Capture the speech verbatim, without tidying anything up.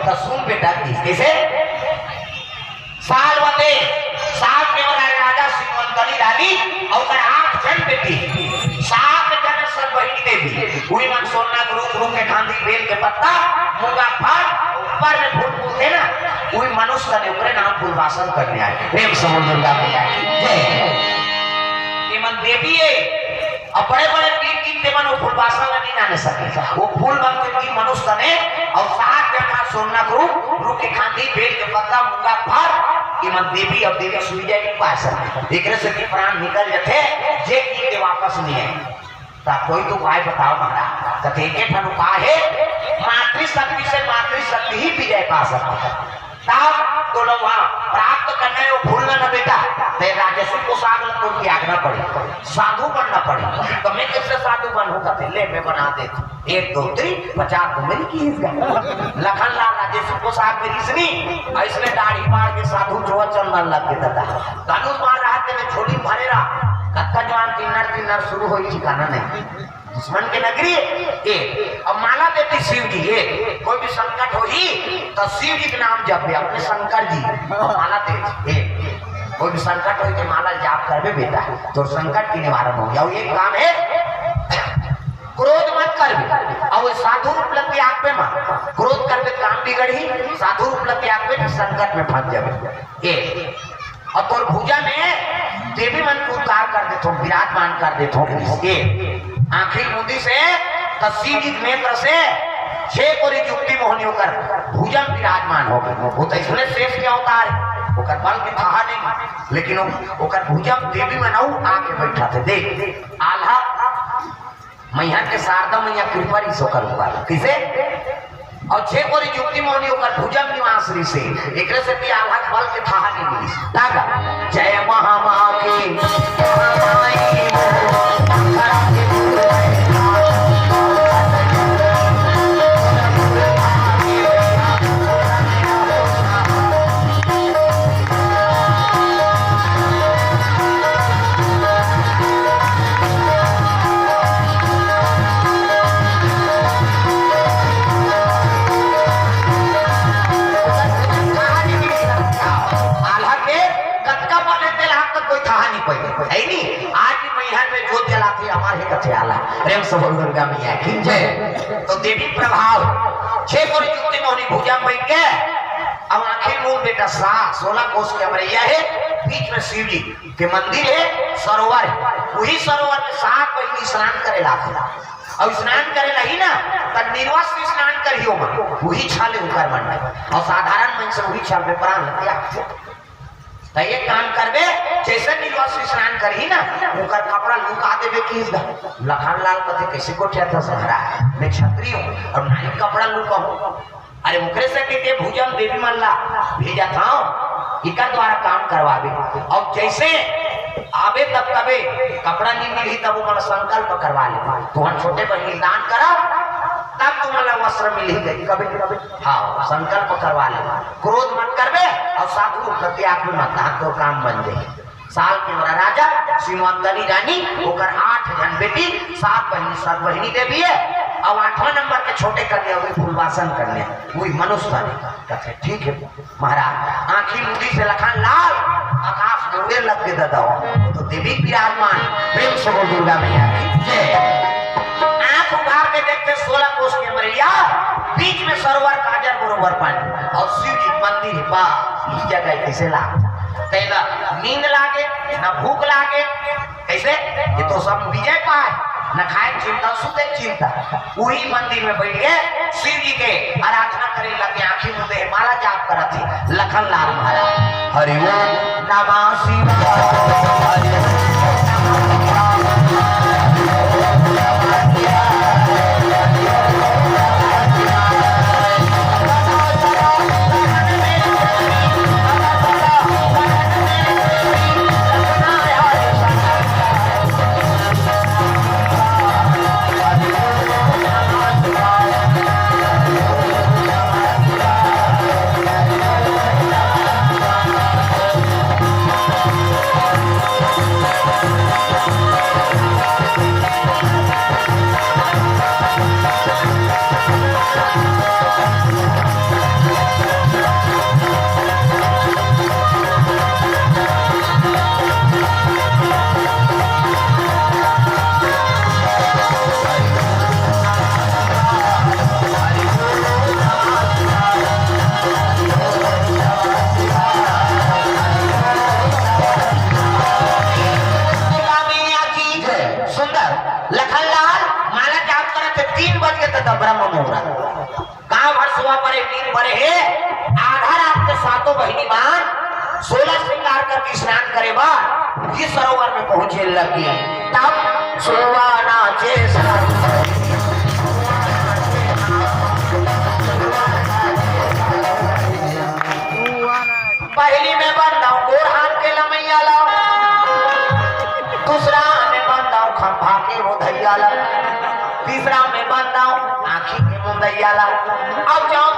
त सुन बेटा, कइसे? साल वते, सात के वाला राजा सिंहवंतनी रानी अउ ओकर आठ झन बेटी, सात झन सब बहिनी देवी, उही मन सोना के रूख, रूख के खांधी, बेल के पत्ता, मूंगा फल, ऊपर में फूल फूलथे ना, उही मनुष्य तने ओकरे नाम फूलवासन करने आए। प्रेम से बोल दुर्गा मैया की जय। ये मन देवी है, अउ बड़े-बड़े वीर वीर तेमन वो फूलवासन ल नइ लाने सके। वो फूल मन के वीर मनुष्य तने अउ सात जगह सोना के रूख, रूख के खांधी, बेल के पत्ता, मूंगा फल, ये मन देवी अउ देवी सुई जाय नइ पाय सके। एकरे से कि प्राण निकल जथे, जे वीर के वापस नइ आय। त कोई तो उपाय बताओ महाराज। कथे एक ठन उपाय हे, मातृशक्ति से मातृशक्ति ही विजय पा सकथे। तब तो लोग वहाँ प्राप्त करने वो भूलना न बेटा, ते राजस्व पोशाक ला तो त्यागना पड़े, साधु बनना पड़े। तो मैं कैसे साधु बनूं? कथे, ले मैं बना देता हूँ। एक दो तीन पचास तो मेरी की इसका। लखन लाल राजस्व पोशाक में इसने, इसने दाढ़ी मार के साधु जो चंदन लग के दादा। धनुष मार रहा तेने झोली भरे रहा। कत्ता जवान किन्नर किन्नर शुरू हो ठिकाना नहीं। दुश्मन के नगरी, ए, अब माला देती शिव जी, ए, कोई भी संकट होही, तो शिव जी के नाम जप ले, अपने शंकर जी, अब माला दे, ए, कोई भी संकट होही, तो माला जाप करबे बेटा, तो संकट की निवारण हो जाओ। एक काम है, क्रोध मत करबे, अब वो साधु रूप लग के आग पे मार, क्रोध करबे काम बिगड़ही, साधु रूप लग के आग पे संकट में फंस जाबे। ए, अउ तोर भुजा में देवी मन के उद्धार कर देथों, विराजमान कर देथों। ये आंखी मूंदी से, त शिव जी के नेत्र से छह कोरी जुगति मोहिनी ओकर भुजा में विराजमान हो गए। वो तो इसने शेष के अवतार है, ओकर बल के थाहा नहीं, लेकिन ओ-, ओकर भुजा में देवी मन अउ आके बैठा थे। देख, आल्हा मैहर के शारदा मैया कृपा रहिस ओकर ऊपर। किसे? अउ छे कोरी जुगति मोहिनी ओकर भुजा में निवास रहिसे। एकरे सेती आल्हा के बल के थाहा नइ मिलिस। तागा, जय महामाँ की, महामाई। आल्हा के कतका बने तेल हाथ तक कोई थाहा नहीं पड़े, है नहीं? आज भी मैहर में जोत जलाते हमारे ही कथे आल्हा। प्रेम से बोल दुर्गा मैया की जय। तो देवी प्रभाव, छह कोरी जुगति मोहिनी भुजा में बैठ के, अब आंखी मूंद बेटा सा, सोलह कोस के अमरैया है, बीच में शिव जी के मंदिर है, सरोवर है, वही सरोवर में सात बहिनी स्नान करे ला आथे। अउ स्नान करे ला ही ना, त निर्वस्त्र स्नान करही ओमन, वही छाले उकर मन। अउ साधारण मन से वही छाल में प्राण हत्या। त एक काम करबे, जैसे निर्वस्त्र स्नान करही ना, उकर कपड़ा लुका देबे कि लखन लाल कथे, कैसे गोठियाथस महाराज, मैं क्षत्रिय हूँ अउ नारी कपड़ा लुकाहूँ। अरे ओकरे से के, के भुजा में देवी मन ला भेजत हंव, इकर द्वारा काम करवाबे। अउ जैसे आबे तब कबे कपड़ा नइ मिलही, तब ओमन संकल्प करवा ले, तुमन छोटे बहिनी दान करा, तब तुमन ला वस्त्र मिलही कहि कबे। हाँ, संकल्प करवा ले, क्रोध मत करबे अउ साधु प्रति आप में मत, तहां तोर काम बन जाही। साल के वाला राजा, सिंहवंतनी रानी, ओकर आठ झन बेटी, सात बहिनी, सात बहिनी देवी है, अउ आठवां नंबर के छोटे कन्या हुई फूलवासन कन्या, वही मनुष्य बने। कथे, ठीक है महाराज। आंखी मूंदी से लखन लाल, आकाश में उड़े लग के दादा हो, तो देवी विराजमान। प्रेम से बोल दुर्गा मैया की जय। आंख उघार के देखते सोलह कोस के अमरैया, बीच में सरोवर काजर बरोबर पानी, अउ शिव जी के मंदिर है, बा, इस जगह कैसे लाग तेला नींद लागे, न भूख लागे। कैसे? ये तो सब विजय पाए, न खाए चिंता, सुते चिंता। वही मंदिर में बैठ के शिव जी के आराधना करे लगे, आंखी मूंदे माला जाप करत हे लखन लाल महाराज। हरि ओम नमः शिवाय, हरि ओम नमः शिवाय। दिन परे हे, आधा रात के सातों बहिनी मन सोलह श्रृंगार करके स्नान करे बर ये सरोवर में पहुंचे लगी। तब सोवा नाचे पहली में बंदाऊं गोर हाथ के लमैया ला, दूसरा में बंदाऊं खंभा के वो धैया ला, तीसरा में बंदाऊं आँखी के मुंदैया ला। अब जाओ